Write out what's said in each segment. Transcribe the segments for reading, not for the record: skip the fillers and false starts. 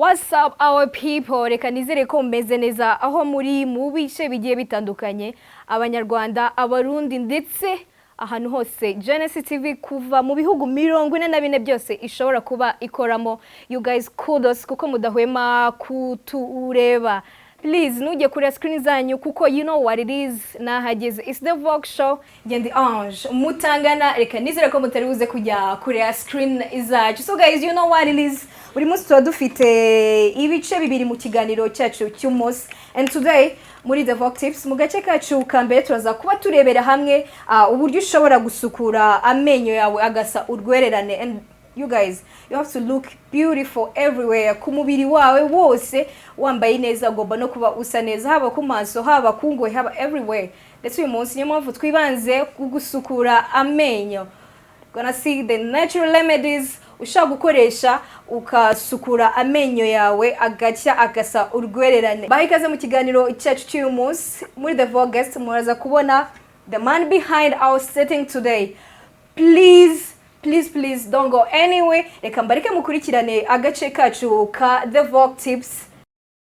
What's up, our people? Reka nizere ko mumeze neza aho muri mu bice bigiye bitandukanye, Abanyarwanda, Abarundi, ndetse ahantu hose Genesis TV kuva mu bihugu 44 byose ishobora kuba ikoramo. You guys, kudos, kuko mudahwema kutureba. Please ntujye kure screen zanyu, kuko you know what it is, nahageze. It's the Vogue Show, Ngendi Ange Mutangana. Reka nizere ko mutari buze kujya kure ya screen zacu. So guys, you know what it is, buri munsi tuba dufite ibice bibiri mu kiganiro cyacu cy'umunsi, and today muri The Vogue Tips, mu gace kacu ka mbere, turaza kuba turebera hamwe uburyo ushobora gusukura amenyo yawe agasa urwererane. And you guys, you have to look beautiful everywhere, ku mubiri wawe wose wambaye neza, ugomba no kuba usa neza, haba ku maso, haba ku ngohe, haba everywhere. Ndetse uyu munsi niyo mpamvu twibanze ku gusukura amenyo. Gonna see the natural remedies ushobora gukoresha ukasukura amenyo yawe agacya, agasa urwererane. Baha ikaze mu kiganiro cyacu cy'uyu munsi. Muri The Vogue Guest muraza kubona the man behind our setting today. Please, please, please don't go anywhere. Reka mbareke mukurikirane agace kacu ka The Vogue Tips.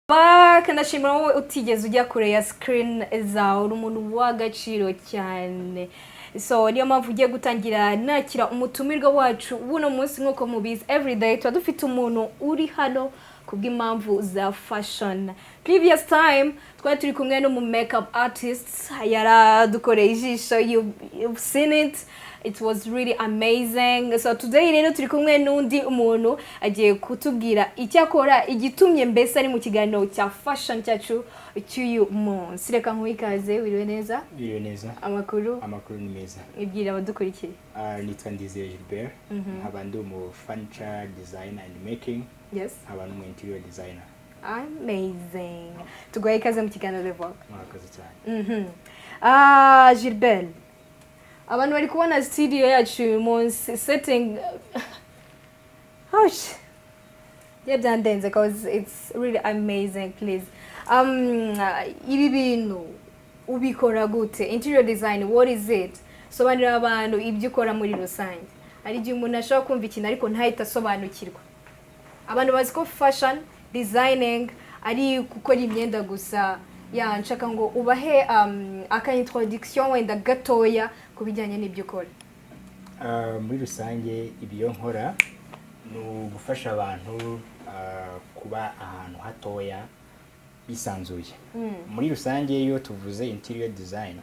Back, ndashimira wowe utigeze ujya kure ya screen zawe, uri umuntu w'agaciro cyane. So niyo mpamvu ugiye gutangira nakira umutumirwa wacu w'uno munsi. Nk'uko mubizi, everyday tuba dufite umuntu uri hano kubw'impamvu za fashion. Previous time twari turi kumwe n'umu makeup artist, yaradukoreye ijisho, you've seen it, it was really amazing. So today rero turi kumwe n'undi muntu agiye kutubwira icyo akora, igitumye mbese ari mu kiganiro cya fashion cyacu cy'uyu munsi. Reka nkuhe ikaze. Wiriwe neza? Biriwe neza. Amakuru? Amakuru ni meza. Ibwira abadukurikiye. Nitwa Ndizeye Gilbert, nkaba ndi umu furniture designer and making, nkaba n'umu interior designer. Amazing, tuguhaye ikaze mu kiganiro The Vogue. Murakoze cyane. Ah, Gilbert, abantu bari kubona studio yacu uyu munsi, setting, ouch, yeah, byandenze cause it's really amazing. Please, ibi bintu ubikora gute? Interior design, what is it? Sobanurira abantu ibyo ukora muri rusange. Hari igihe umuntu ashobora kumva ikintu ariko ntahite asobanukirwa. Abantu bazi ko fashion designing ari gukora imyenda gusa. Ya, nshaka ngo ubahe aka introduction wenda gatoya ku bijyanye n'ibyo ukora. Muri rusange ibyo nkora ni ugufasha abantu kuba ahantu hatoya bisanzuye. Muri rusange iyo tuvuze interior design,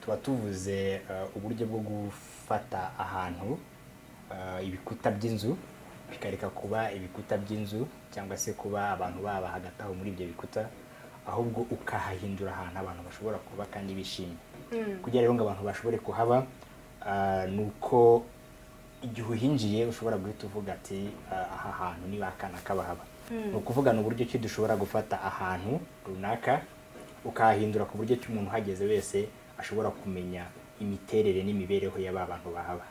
tuba tuvuze uburyo bwo gufata ahantu, ibikuta by'inzu bikareka kuba ibikuta by'inzu cyangwa se kuba abantu baba hagati aho muri ibyo bikuta, ahubwo ukahahindura ahantu abantu bashobora kuba kandi bishimye. Kugira rero ngo abantu bashobore kuhaba, ni uko igihe uhinjiye ushobora guhita uvuga ati: "Aha hantu niba akana kabahaba." Ni ukuvuga ni uburyo ki dushobora gufata ahantu runaka ukahahindura ku buryo ki umuntu uhageze wese ashobora kumenya imiterere n'imibereho y'aba bantu bahaba.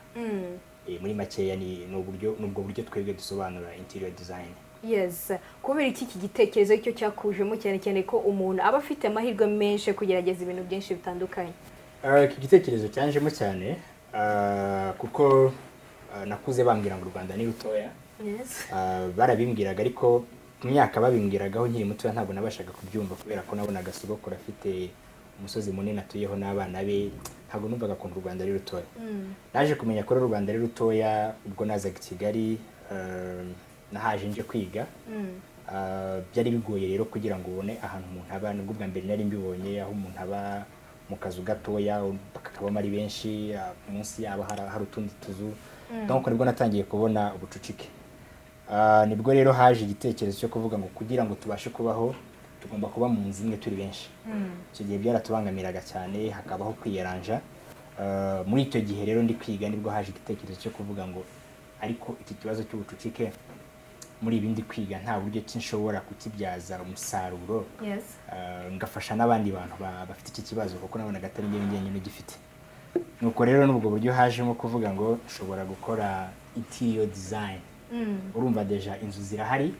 Muri makeya ni ubwo buryo twebwe dusobanura interior design. Yes, kubera iki gitekerezo cyo cyakujemo, cyane cyane ko umuntu aba afite amahirwe menshi yo kugerageza ibintu byinshi bitandukanye? Iki gitekerezo cyanjemo cyane kuko nakuze bambwira ngo u Rwanda ni rutoya. Barabimbwiraga, ariko ku myaka babimbwiragaho nkiri mutoya ntabwo nabashaga kubyumva, kubera ko nabonaga sogokuru afite umusozi munini atuyeho n'abana be, ntabwo numvaga ukuntu u Rwanda ari rutoya. Naje kumenya ko rero u Rwanda ari rutoya ubwo nazaga i Kigali, nahaje nje kwiga. Byari bigoye rero kugira ngo ubone ahantu umuntu aba. Nibwo bwa mbere nari mbibonye aho umuntu aba mu kazu gatoya, bakakabamo ari benshi, munsi yabo hari utundi tuzu. Donc nibwo natangiye kubona ubucucike. Nibwo rero haje igitekerezo cyo kuvuga ngo kugira ngo tubashe kubaho tugomba kuba mu nzu imwe turi benshi. Icyo gihe byaratubangamiraga cyane, hakabaho kwiyaranja. Muri icyo gihe rero ndi kwiga nibwo haje igitekerezo cyo kuvuga ngo ariko iki kibazo cy'ubucucike muri ibi ndi kwiga, nta buryo ki nshobora kukibyaza umusaruro, ngafasha n'abandi bantu bafite iki kibazo, kuko nabonaga atari njyewe njyenyine ugifite. Nuko rero n'ubwo buryo hajemo kuvuga ngo nshobora gukora interior design. Urumva déjà inzu zirahari,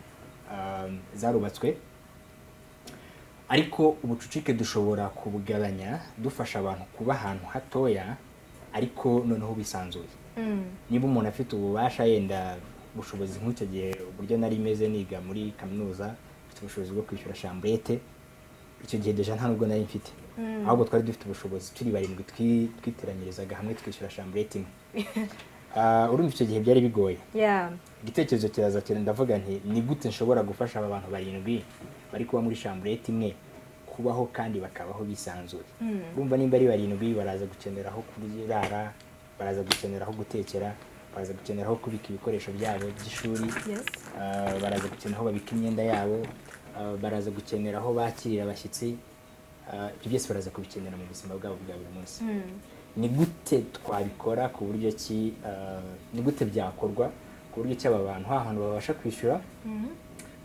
zarubatswe, ariko ubucucike dushobora kubugabanya dufasha abantu kuba ahantu hatoya ariko noneho bisanzuye. Niba umuntu afite ububasha yenda Ubushobozi nk'icyo gihe, uburyo nari meze niga muri kaminuza, mfite ubushobozi bwo kwishyura chambrette, icyo gihe déjà nta nubwo nari mfite. Ahubwo twari dufite ubushobozi turi barindwi, twiteranyirizaga hamwe twishyura chambrette imwe. Urumva icyo gihe byari bigoye. Igitekerezo kiraza cyane, ndavuga nti: "Ni gute nshobora gufasha aba bantu barindwi bari kuba muri chambrette imwe kubaho kandi bakabaho bisanzuye?" Urumva nimba ari barindwi, baraza gukenera aho kurara, baraza gukenera aho gutekera, baraza gukenera aho kubika ibikoresho byabo by'ishuri, baraza gukenera aho babika imyenda yabo, baraza gukenera aho bakirira abashyitsi. Ibyo byose baraza kubikenera mu buzima bwabo bwa buri munsi. Ni gute twabikora ku buryo ki, ni gute byakorwa ku buryo ki aba bantu hantu babasha kwishyura,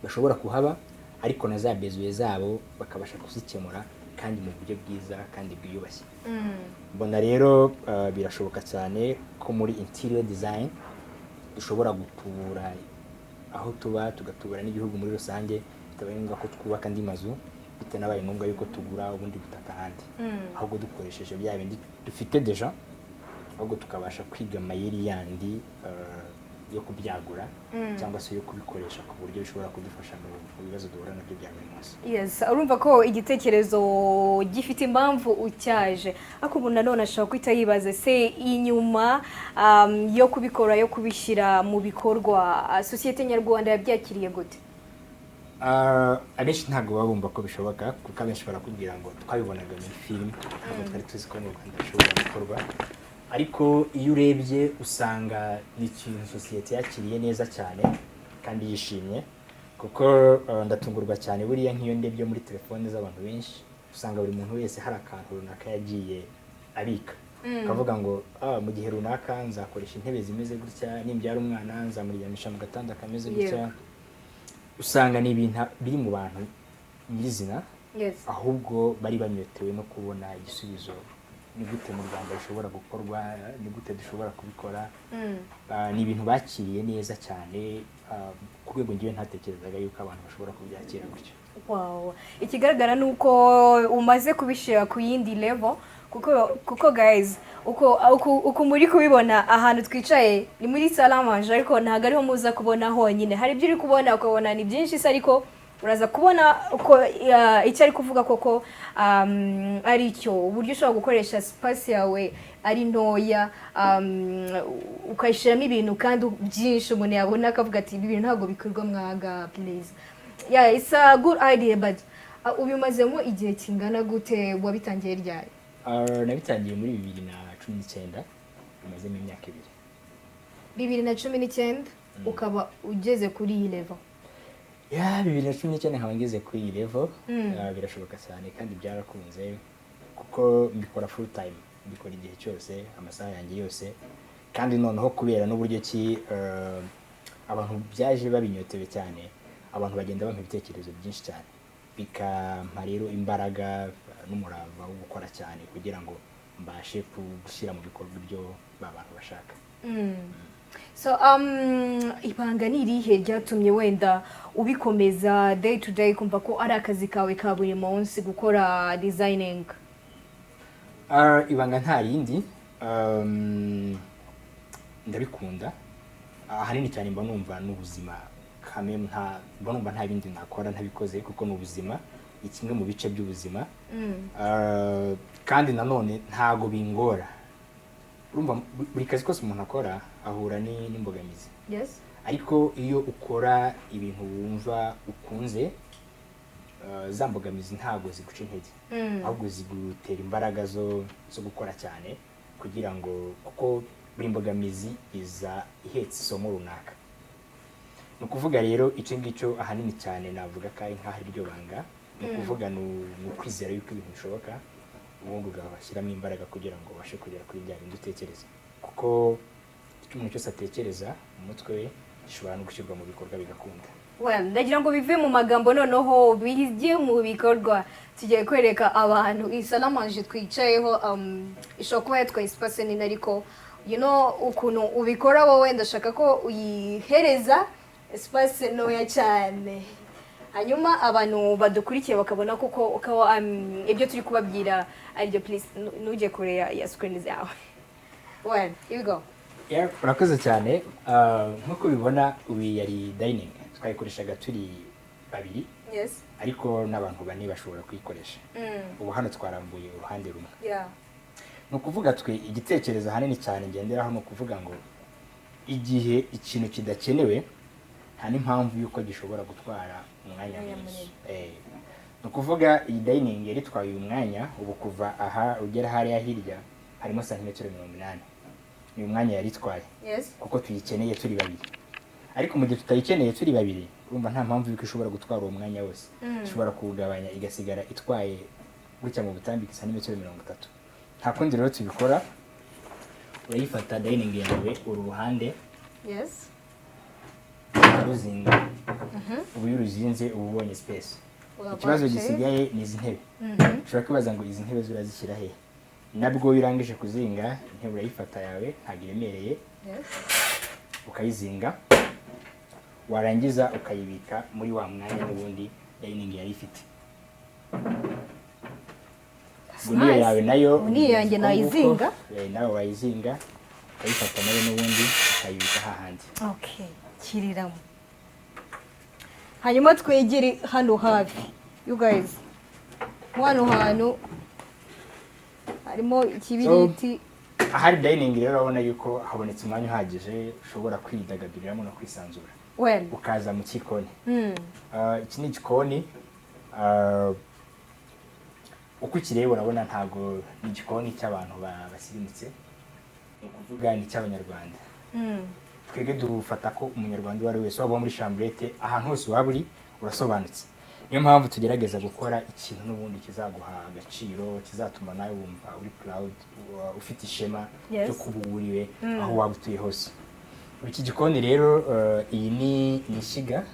bashobora kuhaba, ariko na za besoins zabo bakabasha kuzikemura kandi mu buryo bwiza kandi bwiyubashye? Mbona rero birashoboka cyane ko muri interior design dushobora gutubura aho tuba, tugatubura n'igihugu muri rusange, bitabaye ngombwa ko twubaka andi mazu, bitanabaye ngombwa yuko tugura ubundi butaka ahandi, ahubwo dukoresheje bya bindi dufite déjà, ahubwo tukabasha kwiga amayeri yandi yo kubyagura cyangwa se yo kubikoresha ku buryo bishobora kudufasha mu bibazo duhura nabyo bya buri munsi. Yes, urumva ko igitekerezo gifite impamvu ucyaje, ariko umuntu nanone ashobora guhita yibaza se inyuma yo kubikora, yo kubishyira mu bikorwa, sosiyete nyarwanda yabyakiriye gute? Abenshi ntabwo baba bumva ko bishoboka, kuko abenshi barakubwira ngo twabibonaga muri filime, ntabwo twari tuzi ko mu Rwanda bishobora gukorwa. Ariko iyo urebye usanga ni ikintu sosiyete yakiriye neza cyane kandi yishimye, kuko ndatungurwa cyane buriya nk'iyo ndebye muri telefone z'abantu benshi, usanga buri muntu wese hari akantu runaka yagiye abika, akavuga ngo: "Ah, mu gihe runaka nzakoresha intebe zimeze gutya, nimbyara umwana nzamuryamisha mu gatanda kameze gutya." Usanga ni ibintu biri mu bantu nyirizina, ahubwo bari banyotewe no kubona igisubizo: ni gute mu Rwanda bishobora gukorwa? Ni gute dushobora kubikora? Ni ibintu bakiriye neza cyane, ku rwego ngewe ntatekerezaga yuko abantu bashobora kubyakira gutyo. Wow. Ikigaragara ni uko umaze kubishyira ku yindi level, kuko guys, uko muri kubibona, ahantu twicaye ni muri salle à manger, ariko ntabwo ariho muza kubona honyine. Hari ibyo uri kubona ukabona ni byinshi se, ariko uraza kubona uko icyo ari kuvuga koko ari cyo, uburyo ushobora gukoresha space yawe ari ntoya, ukayishyiramo ibintu kandi byinshi, umuntu yabona akavuga ati: "Ibi bintu ntabwo bikorwa mwaga, please." Yeah, it's a good idea, but ubimazemo igihe kingana gute? Wabitangiye ryari? Nabitangiye muri 2019, bimazemo imyaka 2. 2019 ukaba ugeze kuri iyi level? Ya, 2019 nkaba ngeze kuri iyi level. Birashoboka cyane kandi byarakunze, kuko mbikora full time, mbikora igihe cyose, amasaha yanjye yose. Kandi noneho kubera n'uburyo ki abantu byaje babinyotewe cyane, abantu bagenda bampa ibitekerezo byinshi cyane, bikampa rero imbaraga n'umurava wo gukora cyane kugira ngo mbashe gushyira mu bikorwa ibyo ba bantu bashaka. So ibanga ni irihe ryatumye wenda ubikomeza day to day, kumva ko ari akazi kawe ka buri munsi gukora designing? Ibanga nta rindi, ndabikunda ahanini cyane. Mba numva n'ubuzima kame, nta mba numva nta bindi nakora ntabikoze, kuko ni ubuzima, ni kimwe mu bice by'ubuzima. Kandi nanone ntago bingora. Urumva buri kazi kose umuntu akora ahura n'imbogamizi, ariko iyo ukora ibintu wumva ukunze, za mbogamizi ntabwo ziguca intege, ahubwo zigutera imbaraga zo gukora cyane, kugira ngo, kuko buri mbogamizi iza ihetse isomo runaka. Ni ukuvuga rero icyo ngicyo ahanini cyane navuga ko ari nk'aho ari ryo banga. Ni ukuvuga ni ukwizera yuko ibintu bishoboka, ubundi ugashyiramo imbaraga kugira ngo ubashe kugera kuri bya bindi utekereza, kuko icyo umuntu cyose atekereza mu mutwe we gishobora no gushyirwa mu bikorwa bigakunda. Well, ndagira ngo bive mu magambo noneho bijye mu bikorwa. Tugiye kwereka abantu iyi salle à manger twicayeho. Ishobora kuba yatwaye espace nini, ariko you know ukuntu ubikora wowe, ndashaka ko uyihereza espace ntoya cyane, hanyuma abantu badukurikiye bakabona koko uko ibyo turi kubabwira aribyo. Please, ntujye kure ya screen zawe. Well, here we go. Yeah, urakoze cyane. Nk'uko ubibona, ubu yari dining, twayikoreshaga turi babiri, ariko n'abantu bane bashobora kuyikoresha. Ubu hano twarambuye uruhande rumwe. Ni ukuvuga twe igitekerezo ahanini cyane ngenderaho ni ukuvuga ngo igihe ikintu kidakenewe, nta n'impamvu y'uko gishobora gutwara umwanya Umwanya mwinshi. munini. Ni ukuvuga iyi dining yari itwaye uyu mwanya, ubu kuva aha ugera hariya hirya harimo santimetero 80. Uyu mwanya yari itwaye kuko tuyikeneye turi babiri, ariko mu gihe tutayikeneye turi babiri, urumva nta mpamvu y'uko ishobora gutwara uwo mwanya wose. Ishobora kuwugabanya, igasigara itwaye gutya mu butambike santimetero 30. Nta kundi rero tubikora, urayifata dining yawe uru ruhande ukaruzinga. Ubu iyo uruzinze uba ubonye space. Ikibazo gisigaye ni izi ntebe. Ushobora kwibaza ngo izi ntebe zurazishyira he? Nabwo iyo urangije kuzinga intebe, urayifata yawe, ntabwo iremereye, ukayizinga, warangiza ukayibika muri wa mwanya n'ubundi dining yari ifite. Ubwo niyo Nice. yawe nayo Ubu niyo yanjye uko nguko, nayizinga. Nawe wayizinga, ukayifata nayo n'ubundi ukayibika hahandi. Okay, kiriramo. Hanyuma twegere hano hafi, you guys. Mo hano hantu harimo ikibiriti. Ahari dining rero urabona yuko habonetse umwanya uhagije ushobora kwidagaduriramo no kwisanzura. Well. Ukaza mu gikoni. Iki ni igikoni. Uko ukireba urabona ntabwo ni igikoni cy'abantu basirimutse, ni ukuvuga ni icy'Abanyarwanda. Twebwe dufata ko Umunyarwanda uwo ari we wese, waba uba muri chambrette, ahantu hose waba uri, urasobanutse. Niyo mpamvu tugerageza gukora ikintu n'ubundi kizaguha agaciro, kizatuma nawe wumva uri proud, ufite ishema ryo kuba uriwe aho waba utuye hose. Iki gikoni rero, iyi ni ishyiga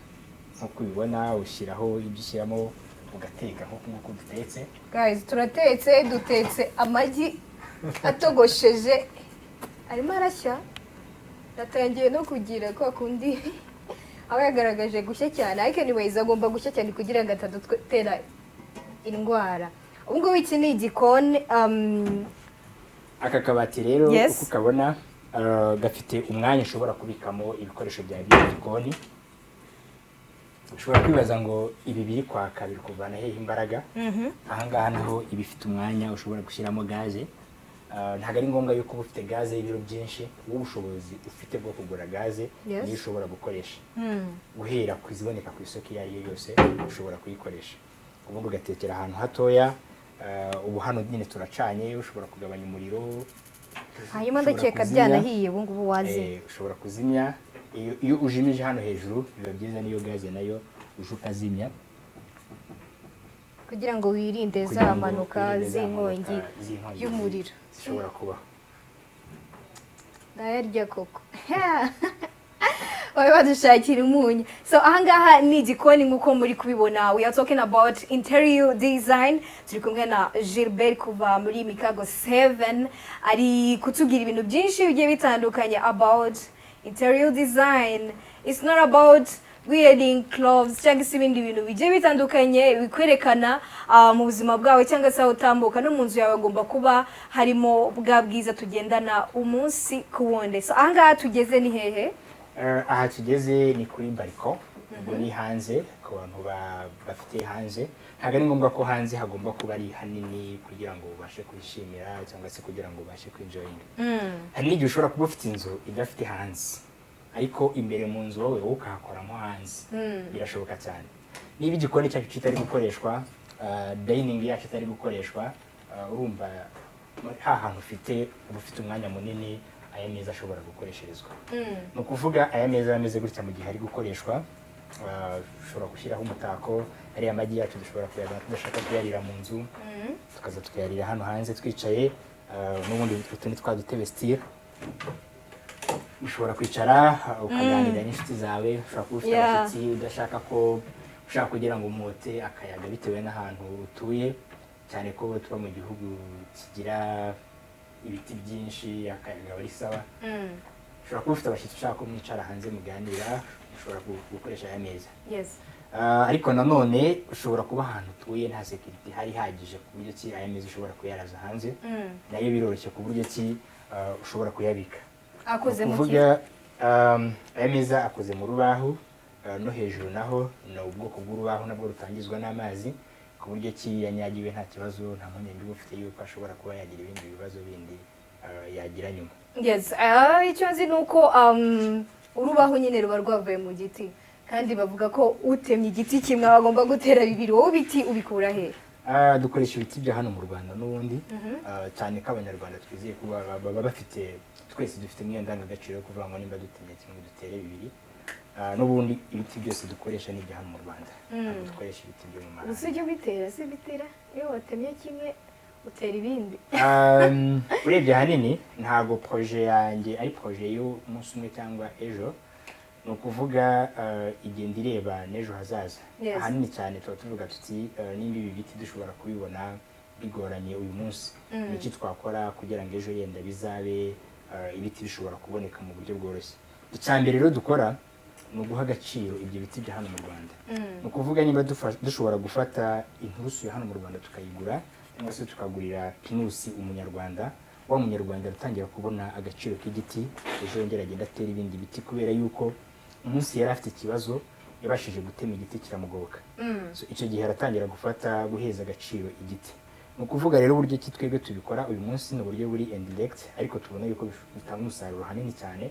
nk'uko ubibona, ushyiraho ibyo ushyiramo ugateka nk'uku nguku dutetse. Guys, turatetse, dutetse amagi atogosheje, arimo arashya. Natangiye no kugira kwa kundi aba yagaragaje gushya cyane, ariko anyways agomba gushya cyane kugira ngo atadutera indwara. Ubu ngubu iki ni igikoni. Aka kabati rero, uko ukabona, gafite umwanya ushobora kubikamo ibikoresho byawe byo mu gikoni. Ushobora kwibaza ngo ibi biri kwaka biri kuvana hehe imbaraga? Ahangaha naho iba ifite umwanya ushobora gushyiramo gaze. Ntabwo ari ngombwa yuko uba ufite gaze y'ibiro byinshi. Wowe ubushobozi ufite bwo kugura gaze niyo ushobora gukoresha. Guhera ku iziboneka ku isoko iyo ari yo yose ushobora kuyikoresha, ubundi ugatekera ahantu hatoya. Ubu hano nyine turacanye, ushobora kugabanya umuriro, Hanyuma ushobora ndakeka kuzimya. byanahiye ubu ngubu wazi. Ushobora kuzimya. Iyo ujimije hano hejuru biba byiza, niyo gaze nayo uje ukazimya kugira ngo wirinde kugira za ngo mpanuka wirinde za z'inkongi mpanuka z'inkongi y'umuriro. zishobora kubaho. Ndayarya koko, babe badushakira umunyu. So ahangaha ni igikoni nk'uko muri kubibona. We are talking about interior design. Turi kumwe na Gilbert kuva muri Mikago 7, ari kutubwira ibintu byinshi bigiye bitandukanye about interior design. It's not about wearing clothes cyangwa se ibindi bintu bigiye bitandukanye bikwerekana mu buzima bwawe cyangwa se aho utambuka, no mu nzu yawe agomba kuba harimo bwa bwiza tugendana umunsi ku wundi. So ahangaha tugeze ni hehe? Aha tugeze ni kuri balcon. Ubwo ni hanze ku bantu bafite hanze. Ntabwo ari ngombwa ko hanze hagomba kuba ari hanini kugira ngo ubashe kwishimira cyangwa se kugira ngo ubashe kwenjoyinga. Hari n'igihe ushobora kuba ufite inzu idafite hanze, ariko imbere mu nzu wowe ukahakora nko hanze. Birashoboka cyane. Niba igikoni cyacu kitari gukoreshwa, dining yacu itari gukoreshwa, urumva ha hantu ufite uba ufite umwanya munini aya meza ashobora gukoresherezwa. Ni ukuvuga aya meza aba ameze gutya mu gihe ari gukoreshwa. Ushobora gushyiraho umutako. Ariya magi yacu dushobora kuyazana tudashaka kuyarira mu nzu, tukaza tukayarira hano hanze twicaye. N'ubundi utu ni twa dutebe style ushobora kwicara ukaganira n'inshuti zawe. Ushobora kuba ufite abashyitsi udashaka ko, ushaka kugira ngo mwote akayaga bitewe n'ahantu utuye, cyane ko tuba mu gihugu kigira ibiti byinshi, akayaga aba ari sawa. Ushobora kuba ufite abashyitsi ushaka ko mwicara hanze muganira, ushobora gukoresha aya meza. Ariko nanone ushobora kuba ahantu utuye nta sécurité ihari ihagije ku buryo ki aya meza ushobora kuyaraza hanze. Nayo biroroshye ku buryo ki ushobora kuyabika. Akoze Ni mu ki? ukuvuga aya meza akoze mu rubaho, no hejuru naho ni ubwoko bw'urubaho nabwo rutangizwa n'amazi, ku buryo ki yanyagiwe nta kibazo, nta mpungenge uba ufite yuko ashobora kuba yagira ibindi bibazo bindi yagira nyuma. Yes, icyo nzi ni uko urubaho nyine ruba rwavuye mu giti, kandi bavuga ko utemye igiti kimwe aba agomba gutera bibiri. Wowe ibiti ubikura he? Dukoresha ibiti bya hano mu Rwanda n'ubundi, cyane ko Abanyarwanda twizeye kuba baba bafite, twese dufite imwe ndangagaciro yo kuvuga ngo nimba dutemye kimwe dutere bibiri. N'ubundi ibiti byose dukoresha ni ibya hano mu Rwanda, ntabwo dukoresha ibiti byo mu mahanga. Gusa ujya ubitera si bitera, iyo watemye kimwe utera ibindi? Urebye ahanini ntabwo projet yanjye ari projet y'umunsi umwe cyangwa ejo, ni ukuvuga igenda ireba n'ejo hazaza. Ahanini cyane tuba tuvuga tuti nimba ibi biti dushobora kubibona bigoranye uyu munsi, ni iki twakora kugira ngo ejo yenda bizabe ibiti bishobora kuboneka mu buryo bworoshye? Icya mbere rero dukora ni uguha agaciro ibyo biti bya hano mu Rwanda. Ni ukuvuga niba dushobora gufata inturusu ya hano mu Rwanda tukayigura, cyangwa se tukagurira pinusi Umunyarwanda, wa Munyarwanda aratangira kubona agaciro k'igiti, ejo yongera agenda atera ibindi biti, kubera yuko umunsi yari afite ikibazo yabashije gutema igiti kiramugoboka. So, icyo gihe aratangira gufata guheza agaciro igiti. Ni ukuvuga rero uburyo ki twebwe tubikora uyu munsi ni uburyo buri indirect, ariko tubona yuko bitanga umusaruro hanini cyane,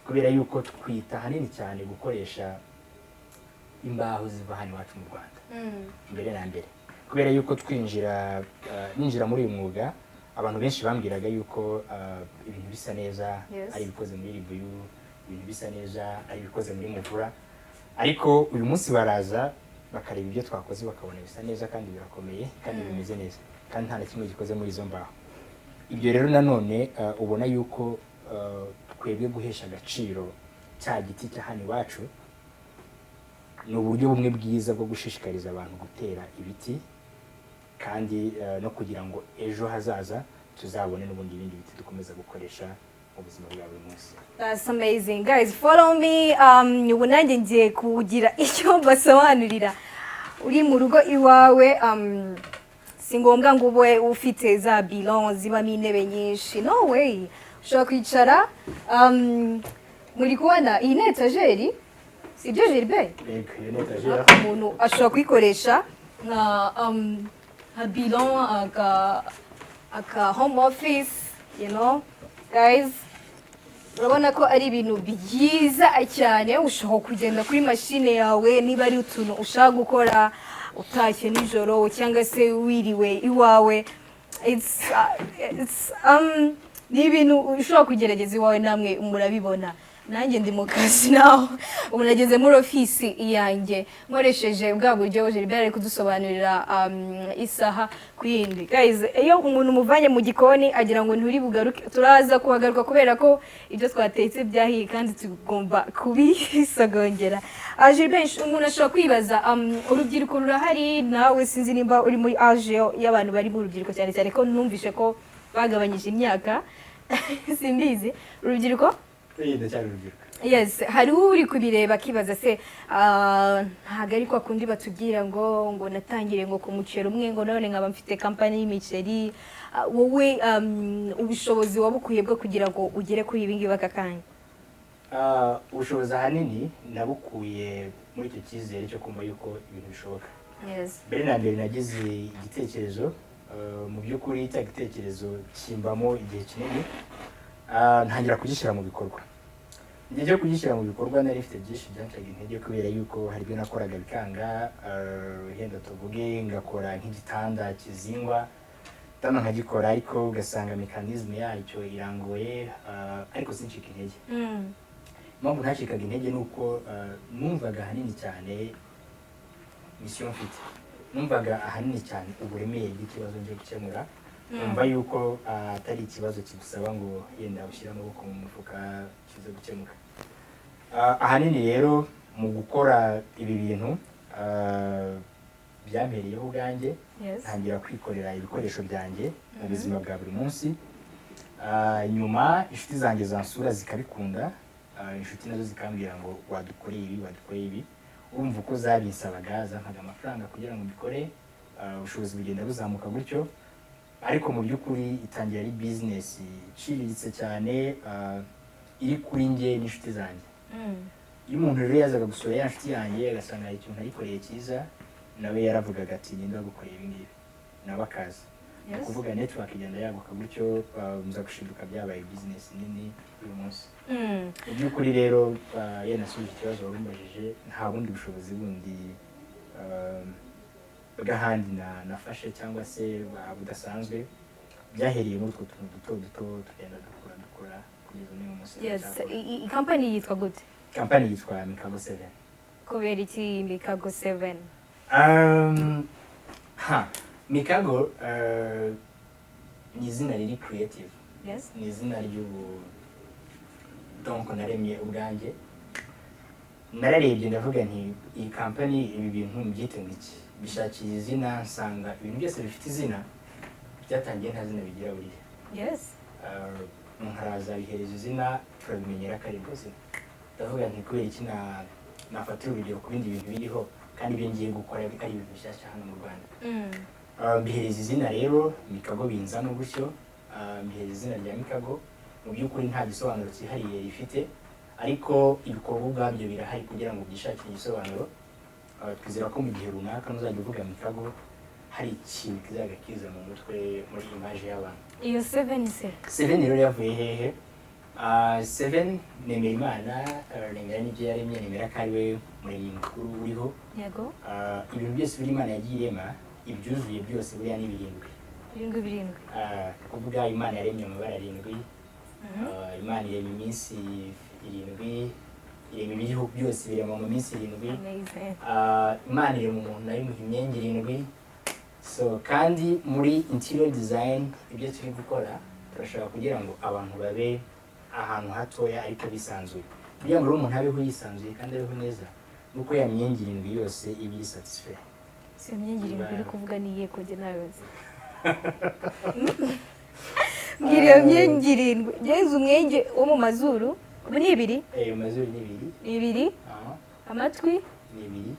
kubera yuko twita ahanini cyane gukoresha imbaho ziva hano iwacu mu Rwanda mbere na mbere, kubera yuko twinjira ninjira muri uyu mwuga, abantu benshi bambwiraga yuko ibintu bisa neza ari ibikoze muri ribuyu, ibintu bisa neza ari ibikoze muri muvura. Ariko uyu munsi baraza bakareba ibyo twakoze, bakabona bisa neza kandi birakomeye kandi bimeze neza, kandi nta na kimwe gikoze muri izo mbaho. Ibyo rero nanone ubona yuko twebwe guhesha agaciro cya giti cya hano iwacu ni uburyo bumwe bwiza bwo gushishikariza abantu gutera ibiti, kandi no kugira ngo ejo hazaza tuzabone n'ubundi ibindi biti dukomeza gukoresha mu buzima bwa buri munsi. That's amazing. Guys, follow me. Ubu nanjye ngiye kugira icyo mbasobanurira. Uri mu rugo iwawe, si ngombwa ngo ube ufite za bureau zibamo intebe nyinshi. No way. Ushobora kwicara, muri kubona iyi ni étagère, si byo Gilbert? Yego, iyo ni étagère. Umuntu ashobora kuyikoresha nka bureau, aka home office. Guys, urabona ko ari ibintu byiza cyane. Ushobora kugenda kuri mashine yawe niba ari utuntu ushaka gukora utashye nijoro cyangwa se wiriwe iwawe. It's, ni ibintu ushobora kugerageza iwawe, namwe murabibona. Nanjye ndi mu kazi naho ubu nageze muri ofisi yanjye nkoresheje bwa buryo Gilbert ari kudusobanurira, isaha ku yindi. Guys, iyo umuntu umuvanye mu gikoni agira ngo nturi bugaruke, turaza kuhagaruka kubera ko ibyo twatetse byahiye kandi tugomba kubisogongera. Gilbert, umuntu ashobora kwibaza, urubyiruko rurahari, nawe sinzi nimba uri muri âge y'abantu bari mu rubyiruko, cyane cyane ko numvishe ko bagabanyije imyaka, simbizi, urubyiruko. Ndacyari urubyiruko. Yes, hari uri kubireba akibaza se, ntabwo ari kwa kundi batubwira ngo natangire ngo ku muceri umwe, ngo none nkaba mfite kampani y'imiceri. Wowe ubushobozi wabukuye bwo kugira ngo ugere kuri ibi ngibi aka kanya? Ubushobozi ahanini nabukuye muri icyo cyizere cyo kumva yuko ibintu bishoboka. Mbere na mbere nagize igitekerezo, mu by'ukuri cya gitekerezo kimbamo igihe kinini, ntangira kugishyira mu bikorwa. Igihe cyo kugishyira mu bikorwa nari mfite byinshi byancaga intege, kubera yuko hari ibyo nakoraga bikanga, yenda tuvuge ngakora nk'igitanda kizingwa, igitanda nkagikora ariko ugasanga mécanisme yacyo irangoye, ariko sincika intege. Impamvu ntacikaga intege ni uko numvaga ahanini cyane mission mfite, numvaga ahanini cyane uburemere bw'ikibazo ngiye gukemura, numva yuko atari ikibazo kigusaba ngo yenda ushyire amaboko mu mufuka kize gukemuka. Ahanini rero mu gukora ibi bintu, byampereyeho ubwanjye, ntangira kwikorera ibikoresho byanjye mu buzima bwa buri munsi. Nyuma inshuti zanjye zansura zikabikunda, inshuti nazo zikambwira ngo wadukoreye ibi, wadukoreye ibi. Urumva uko zabinsabaga, zampaga amafaranga kugira ngo mbikore, ubushobozi bugenda buzamuka gutyo. Ariko mu by'ukuri itangira ari business iciriritse cyane. iri kuri njye n'inshuti zanjye. Iyo umuntu rero yazaga gusura ya nshuti yanjye, agasanga hari ikintu ayikoreye cyiza, nawe yaravugaga ati: "Ninde wagukoreye ibi ngibi?" Nawe akaza. Ni ukuvuga network igenda yaguka gutyo, muza gushiduka byabaye business nini uyu munsi. Mu by'ukuri rero, iyo nasubije ikibazo wari umbajije, nta bundi bushobozi bundi bw'ahandi nafashe cyangwa se budasanzwe. Byahereye muri utwo tuntu duto duto, tugenda dukura dukura kugeza n'uyu munsi. Turacyakora. Kampani yitwa gute? Kampani yitwa Mikago 7. Kubera iki Mikago 7? Ha Mikago ni izina riri creative. Ni izina ry'ubu, donc naremye ubwanjye. Nararebye ndavuga nti: "Iyi kampani, ibi bintu mbyite ngo iki?" Bishakira izina, nsanga ibintu byose bifite izina byatangiye nta zina bigira buriya. Umuntu araza abihereza izina, turabimenyera ko ari ryo zina. Ndavuga nti: "Kubera iki nafatira urugero ku bindi bintu biriho, kandi ibyo ngiye gukora ari ibintu bishyashya hano mu Rwanda?" Mbihereza izina rero Mikago, binzamo gutyo. Mbihereza izina rya Mikago. Mu by'ukuri nta gisobanuro cyihariye rifite, ariko ibikorwa ubwabyo birahari kugira ngo byishakire igisobanuro. Twizera ko mu gihe runaka nuzajya uvuga Mikago, hari ikintu kizajya kiza mu mutwe, muri image y'abantu. Iyo 7 se? Seven rero yavuye hehe? Seven, nemera Imana, nemera n'ibyo yaremye, nemera ko ari we muremyi mukuru uriho. Ibintu byose buri Imana yagiye irema, ibyuzuye byose buriya ni birindwi. Birindwi birindwi. Kuvuga Imana yaremye amabara arindwi, Imana irema iminsi 7, irema ibiriho byose birema mu minsi 7. Amazing. Imana irema umuntu nayo imuha imyenge 7. So kandi muri interior design, ibyo turi gukora, turashaka kugira ngo abantu babe ahantu hatoya ariko bisanzuye. Kugira ngo rero umuntu abeho yisanzuye kandi abeho neza, nuko ya myenge 7 yose iba iri satisfait. Si iyo myenge 7 uri kuvuga ni iyihe, ko njye ntayozi? Mbwira iyo myenge 7. Ngeze umwenge wo mu mazuru, ubu ni ibiri. Eh, amazuru ni ibiri. Ni ibiri. Aha. Amatwi? Ni ibiri.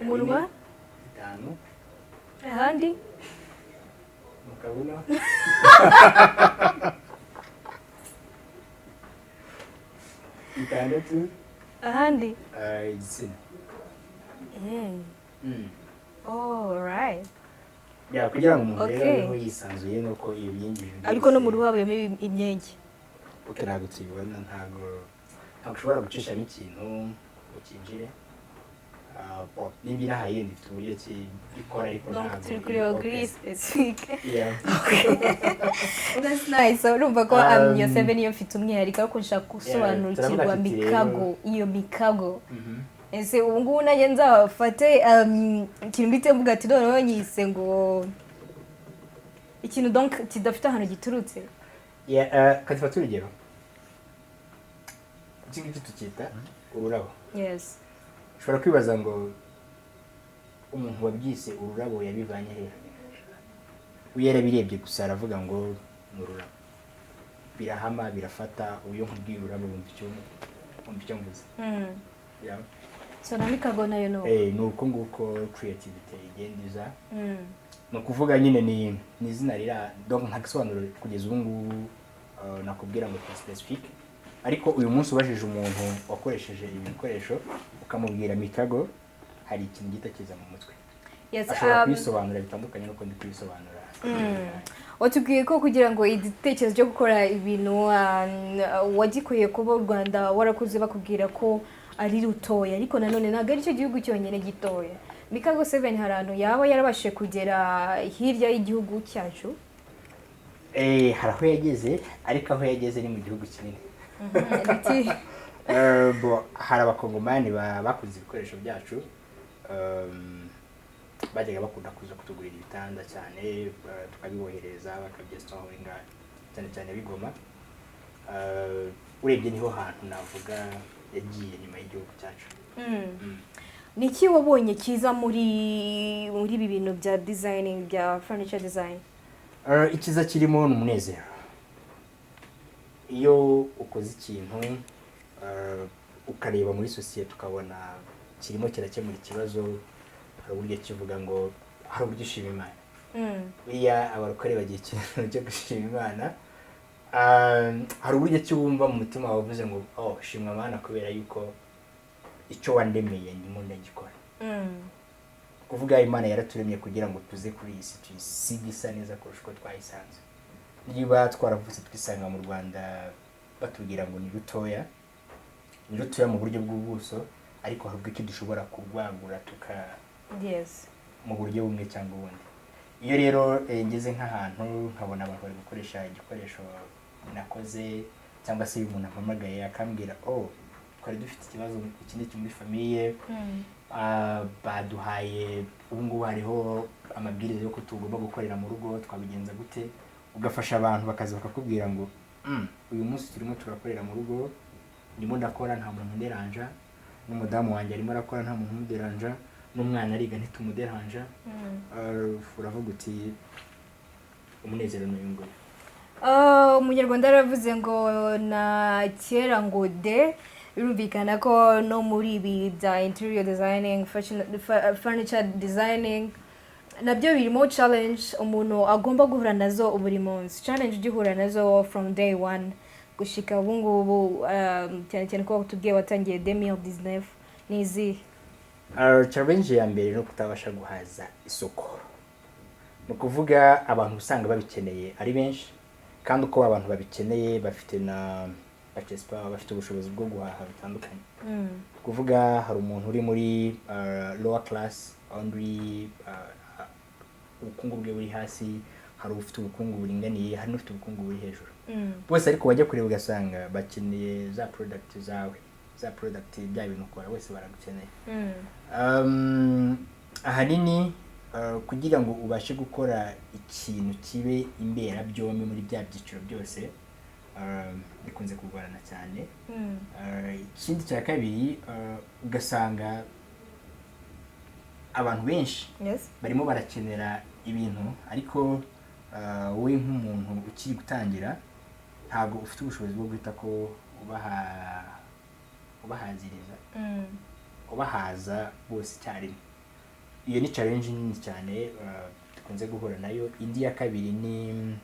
Umunwa? Ine, itanu. Ahandi? Mu kabuno 6. Ahandi? Igitsina. Alright. Ya, kugira ngo umuntu rero abeho yisanzuye, nuko iyo myenge 7 Ariko no mu yose- ruhu habamo imyenge. Ok, ntabwo tuyibona, ntabwo ushobora gucishamo ikintu ngo cyinjire. Bon, niba irahaye yenda ifite uburyo ki ikora, ariko Donc ntabwo turi kureba iri kuri open. specific. Yeah. That's nice. Urumva ko iyo seven iyo mfite umwihariko, ariko nshaka gusobanukirwa Turavuga tuti rero- Mikago, iyo Mikago. Ese ubu ngubu nanjye nzafate ikintu mbite mvuga ati noneho nyise ngo ikintu, donc kidafite ahantu giturutse? Yeah, kadufate urugero, iki ngiki tukita ururabo. Ushobora kwibaza ngo umuntu wabyise ururabo yabivanye hehe? We yarabirebye gusa aravuga ngo ni ururabo, birahama, birafata. Ubu iyo nkubwiye ururabo wumva icyo mvuze. Yeah. So na Mikago nayo no Ni uko nguko creativity igenda iza. Ni ukuvuga nyine ni izina rira, donc nta gisobanuro kugeza ubu ngubu nakubwira ngo ni specific, ariko uyu munsi ubajije umuntu wakoresheje ibi bikoresho, ukamubwira Mikago, hari ikintu gihita kiza mu mutwe. Ashobora kubisobanura bitandukanye n'uko ndi kubisobanura. Watubwiye ko kugira ngo igitekerezo cyo gukora ibintu wagikuye kuba u Rwanda warakuze bakubwira ko ari rutoya, ariko nanone ntabwo ari cyo gihugu cyonyine gitoya. Mikago 7 hari ahantu yaba yarabashije kugera hirya y'igihugu cyacu? Hari aho yageze, ariko aho yageze ni mu gihugu kinini. Biti? Bo, hari abakongomani bakunze ibikoresho byacu, bajyaga bakunda kuza kutugurira ibitanda cyane, tukabibohereza bakabyesitoringa, cyane cyane bigoma. Urebye niho hantu navuga yagiye nyuma y'igihugu cyacu. Ni iki wabonye cyiza muri ibi bintu bya designing, bya furniture design? Icyiza kirimo ni umunezero. Iyo ukoze ikintu, ukareba muri sosiyete ukabona kirimo kirakemura ikibazo, hari uburyo kivuga ngo hari uburyo ushima Imana. Buriya abarokore bagira ikintu cyo gushima Imana. Hari uburyo ki wumva mu mutima wawe uvuze ngo: "Oh, shimwa Mana kubera yuko icyo wandemeye ndimo ndagikora." Kuvuga, Imana yaraturemye kugira ngo tuze kuri iyi si tuyisige isa neza kurusha uko twayisanze. Niba twaravutse twisanga mu Rwanda batubwira ngo ni rutoya, ni rutoya mu buryo bw'ubuso, ariko hari ubwo dushobora kurwagura tuka mu buryo bumwe cyangwa ubundi. Iyo rero ngeze nk'ahantu nkabona abantu bari gukoresha igikoresho nakoze, cyangwa se iyo umuntu ampamagaye akambwira: "Oh, twari dufite ikibazo iki n'iki muri famille, baduhaye ubu ngubu hariho amabwiriza y'uko tugomba gukorera mu rugo, twabigenza gute?" Ugafasha abantu, bakaza bakakubwira ngo: Uyu munsi turimo turakorera mu rugo, ndimo ndakora nta muntu underanja, n'umudamu wanjye arimo arakora nta muntu umuderanja, n'umwana ariga ntitumuderanja." Uravuga uti: "Umunezero ni uyu nguyu." Umunyarwanda yaravuze ngo na kera ngo de. Birumvikana ko no muri ibi bya interior designing, furniture designing, nabyo birimo challenge umuntu agomba guhura nazo buri munsi. Challenge ujya uhura nazo from day one gushika ubu ngubu, cyane cyane ko tubwiye watangiye 2019, ni izihe? Challenge ya mbere ni ukutabasha guhaza isoko. Ni ukuvuga, abantu usanga babikeneye ari benshi, kandi uko abantu babikeneye bafite na purchase power, bafite ubushobozi bwo guhaha bitandukanye. Ni ukuvuga, hari umuntu uri muri lower class, undi uri ubukungu bwe buri hasi, hari ufite ubukungu buringaniye, hari n'ufite ubukungu buri hejuru. Bose ariko wajya kureba ugasanga bakeneye za product zawe, za product, bya bintu ukora, bose baragukeneye. Ahanini kugira ngo ubashe gukora ikintu kibe imberabyombi muri bya byiciro byose, bikunze kugorana cyane. Ikindi cya kabiri, ugasanga abantu benshi barimo barakenera ibintu, ariko wowe nk'umuntu ukiri gutangira ntabwo ufite ubushobozi bwo guhita ko ubahaziriza, ubahaza bose icyarimwe. Iyo ni challenge nini cyane dukunze guhura nayo. Indi ya kabiri ni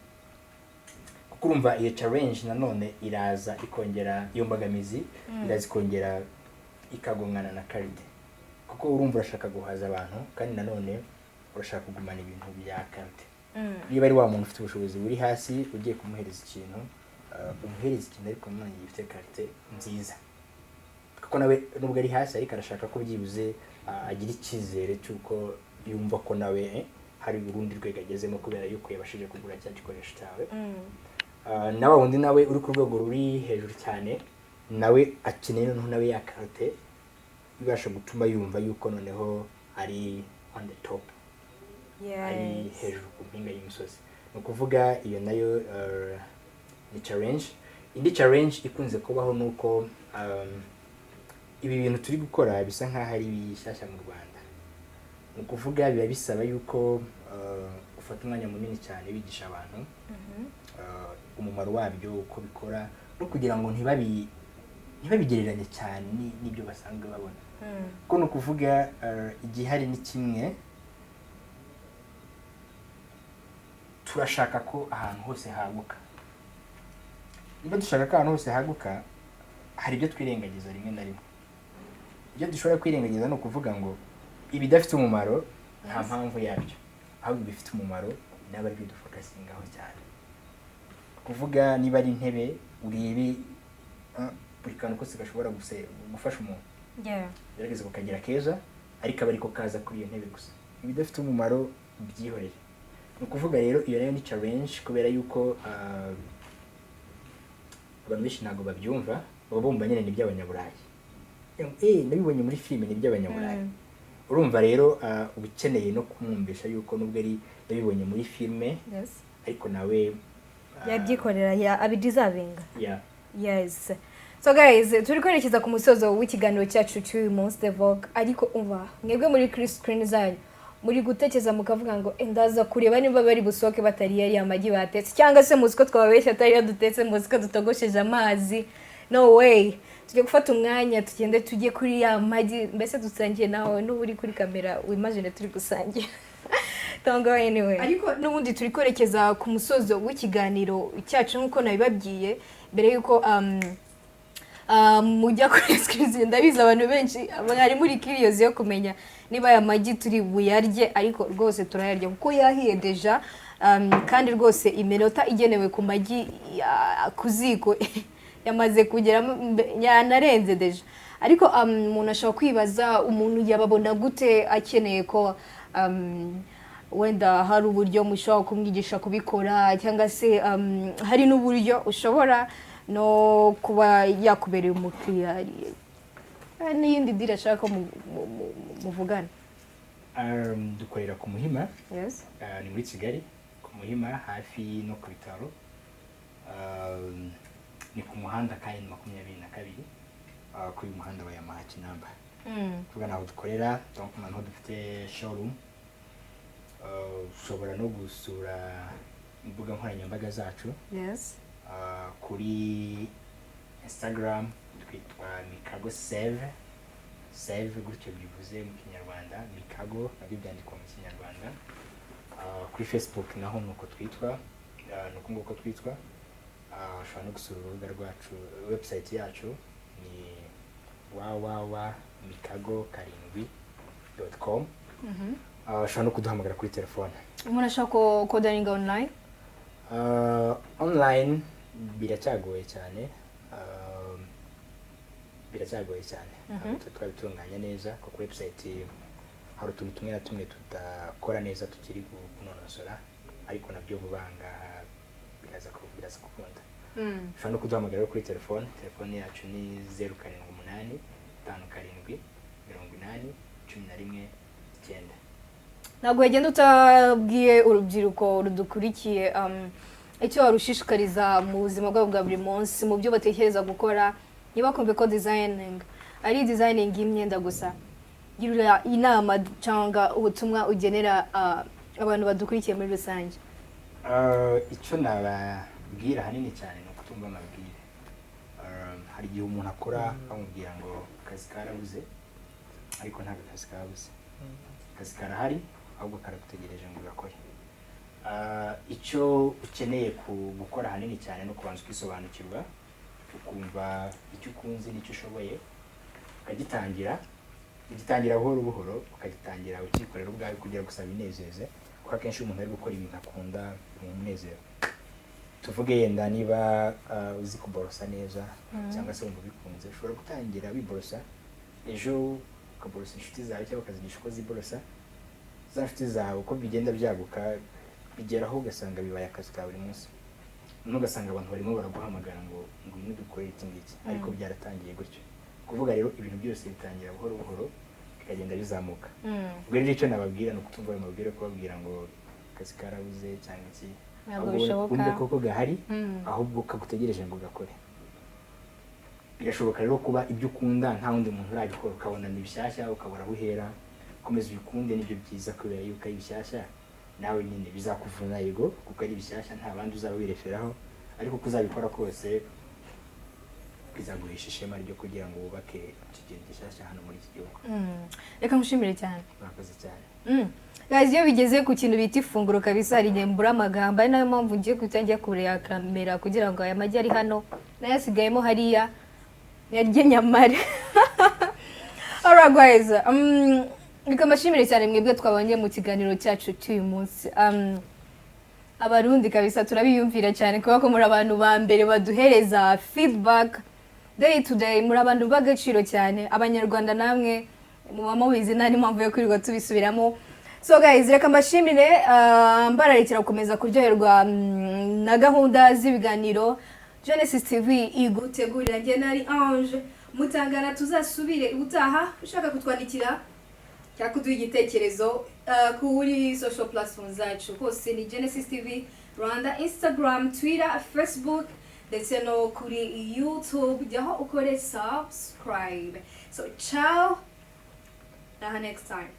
kuko urumva iyo challenge nanone iraza ikongera, iyo mbogamizi iraza ikongera ikagongana na qualité, kuko urumva urashaka guhaza abantu kandi nanone urashaka kugumana ibintu bya qualité. Niba ari wa muntu ufite ubushobozi buri hasi ugiye kumuhereza ikintu, umuhereza ikintu ariko nanone gifite qualité nziza, kuko nawe nubwo ari hasi ariko arashaka ko byibuze agira icyizere cy'uko yumva ko nawe hari urundi rwego agezemo kubera yuko yabashije kugura cya gikoresho cyawe. Na wa wundi nawe uri ku rwego ruri hejuru cyane, nawe akeneye noneho nawe ya qualité ibasha gutuma yumva yuko noneho ari on the top, ari hejuru ku mpinga y'imisozi. Ni ukuvuga, iyo nayo ni challenge. Indi challenge ikunze kubaho ni uko ibi bintu turi gukora bisa nk'aho ari bishyashya mu Rwanda. Ni ukuvuga, biba bisaba yuko ufata umwanya munini cyane wigisha abantu umumaro wabyo, uko bikora, no kugira ngo ntibabigereranye cyane n'ibyo basanzwe babona, kuko ni ukuvuga, igihari ni kimwe: turashaka ko ahantu hose haguka. Niba dushaka ko ahantu hose haguka, hari ibyo twirengagiza rimwe na rimwe. Ibyo dushobora kwirengagiza ni ukuvuga ngo ibidafite umumaro nta mpamvu yabyo, ahubwo ibifite umumaro naba ari byo dufocusingaho cyane. Kuvuga, niba ari intebe, urebe buri kantu kose gashobora gufasha umuntu, gerageza kukagira keza, ariko aba ariko kaza kuri iyo ntebe gusa. Ibidafite umumaro byihorere. Ni ukuvuga rero, iyo nayo ni challenge, kubera yuko abantu benshi ntabwo babyumva, baba bumva nyine ni iby'abanyaburayi. Nabibonye muri filime, ni iby'abanyaburayi. Urumva rero, uba ukeneye no kumwumvisha yuko nubwo ari yabibonye muri filime, ariko nawe yabyikorera, abideservinga. Yeah. Yes. So guys, turi kwerekeza ku musozo w'ikiganiro cyacu cy'uyu munsi, The Vogue. Ariko umva, mwebwe muri kuri screen zanyu muri gutekereza mukavuga ngo: "Ndaza kureba niba bari busohoke batariye ariya magi batetse, cyangwa se muzi ko twababeshya atari yo dutetse, muzi ko dutogosheje amazi." No way! Tujye gufata umwanya tugende tujye kuri ya magi, mbese dusangiye nawe n'ubu uri kuri kamera, wimagine turi gusangira. Don't go anywhere. Ariko n'ubundi turi kwerekeza ku musozo w'ikiganiro cyacu nk'uko nabibabwiye mbere y'uko mujya kuri excuse. Ndabizi abantu benshi mwari muri curious yo kumenya niba aya magi turi buyarye, ariko rwose turayarya kuko yahiye déjà. Kandi rwose iminota igenewe ku magi ku ziko yamaze kugeramo, yanarenze déjà. Ariko umuntu ashobora kwibaza, umuntu yababona gute akeneye ko wenda hari uburyo mushobora kumwigisha kubikora, cyangwa se hari n'uburyo ushobora no kuba yakubereye umukiriya? Hari n'iyindi deal ashaka ko muvugana? Dukorera ku Muhima. Ni muri Kigali ku Muhima, hafi no ku bitaro. Ni ku muhanda kandi 22, kuri uyu muhanda wa Yamaha Kinamba. Tuvuga naho dukorera, donc naho dufite showroom. Ushobora no gusura imbuga nkoranyambaga zacu. Kuri Instagram twitwa Mikago Save, Save gutyo bivuze mu Kinyarwanda, Mikago nabyo byandikwa mu Kinyarwanda. Kuri Facebook naho nuko twitwa, nuko nguko twitwa. Ushobora no gusura urubuga rwacu, website yacu ni www.mikago7.com. Ushobora no kuduhamagara kuri telefone. Umuntu ashobora ko-orderinga online? Online biracyagoye cyane, biracyagoye cyane. Ntabwo twabitunganya neza kuko website hari utuntu tumwe na tumwe tudakora neza tukiri kunonosora, ariko nabyo vuba aha ngaha biraza gukunda. Ushobora no kuduhamagara rero kuri telefone. Telefone yacu ni 0785 780 119. Ntabwo wagenda utabwiye urubyiruko rudukurikiye icyo warushishikariza mu buzima bwabo bwa buri munsi, mu byo batekereza gukora. Ntibakumve ko designing ari designing y'imyenda gusa. Gira inama cyangwa ubutumwa ugenera abantu badukurikiye muri rusange. Icyo nababwira ahanini cyane ni ukutumva amabwire. Hari igihe umuntu akora bamubwira ngo akazi karabuze, ariko ntabwo akazi kabuze. Akazi karahari, ahubwo karagutegereje ngo ugakore. Icyo ukeneye gukora ahanini cyane no kubanza ukisobanukirwa, ukumva icyo ukunze n'icyo ushoboye, ukagitangira, ugitangira buhoro buhoro, ukagitangira ukikorera ubwawe kugira gusa binezeze, kuko akenshi iyo umuntu ari gukora ibintu akunda bimuha umunezero. Tuvuge yenda niba uzi kuborosa neza cyangwa se wumva ubikunze, ushobora gutangira wiborosa, ejo ukaborosa inshuti zawe cyangwa ukazigisha uko ziborosa za nshuti zawe. Uko bigenda byaguka, bigeraho ugasanga bibaye akazi ka buri munsi, noneho ugasanga abantu barimo baraguhamagara ngo ngwino dukorere iki ngiki, ariko byaratangiye gutyo. Kuvuga rero ibintu byose bitangira buhoro buhoro, bikagenda bizamuka. Ubwo rero icyo nababwira ni ukutumva ayo mabwire, kubabwira ngo akazi karabuze cyangwa iki. Ntabwo Ahubwo bishoboka. wumve koko gahari, ahubwo kagutegereje ngo gakore. Birashoboka rero kuba ibyo ukunda nta wundi muntu urabikora, ukabona ni bishyashya, ukabura aho uhera. Komeza ubikunde, nibyo byiza, kubera yuko ari bishyashya. Nawe nyine bizakuvuna, yego, kuko ari bishyashya, nta bandi uzaba wireferaho, ariko uko uzabikora kose bizaguhesha ishema ryo kugira ngo wubake iki kintu gishyashya hano muri iki gihugu. Reka ngushimire cyane. Murakoze cyane. Guys, iyo bigeze ku kintu bita ifunguro kabisa, hari igihe mbura amagambo, ari nayo mpamvu ngiye guhita njya kure ya kamera kugira ngo aya magi ari hano n'ayasigayemo hariya nyarye nyamare. Alright guys, reka mbashimire cyane mwebwe twabonye mu kiganiro cyacu cy'uyu munsi. Abarundi kabisa turabiyumvira cyane, kubera ko muri abantu ba mbere baduhereza feedback day to day, muri abantu b'agaciro cyane. Abanyarwanda namwe muba mubizi, nta n'impamvu yo kwirirwa tubisubiramo. So guys, reka mbashimire, mbararekera gukomeza kuryoherwa na gahunda z'ibiganiro Genesis TV igutegurira. Njye nari Ange Mutangana, tuzasubire ubutaha. Ushaka kutwandikira cyangwa kuduha igitekerezo kuri social platform zacu hose ni Genesis TV Rwanda, Instagram, Twitter, Facebook ndetse no kuri YouTube. Jyaho ukore subscribe. So ciao, naha next time.